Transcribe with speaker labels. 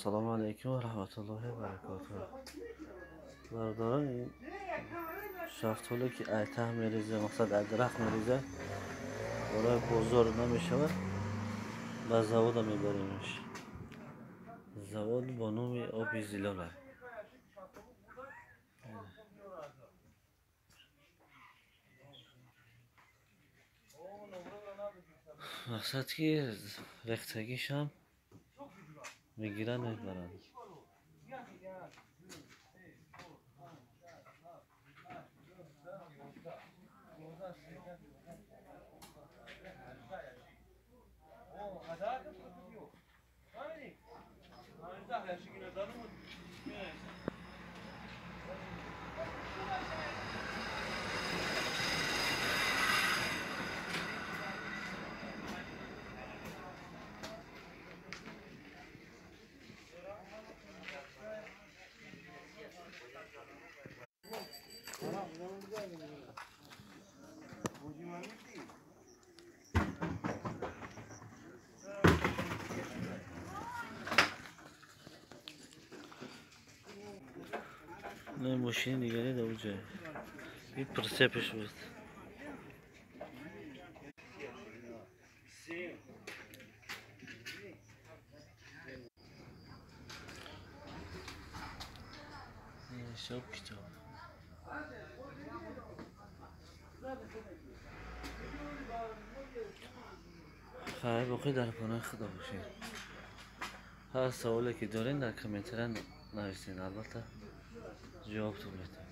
Speaker 1: Салому алайкум ва раҳматуллоҳи ва баракотуҳ. Бародарон, ин шафтоле ки айтаҳ мереза, мақсад ай дарахт мереза, барои бозор намешавад, ба завода мебаремаш. Завод бо номи оби зилола. Мақсад ки рехтагишам мегиранд, мебаранд. Не, мошини дигаре дар уҷа. И прицепиш буд. Ҳисоб китоб. Хайр, боқӣ дар паноҳи Худо бошед. Ҳар саволе ки доред, дар комментария нависед, албатта ҷавобтон медиҳам.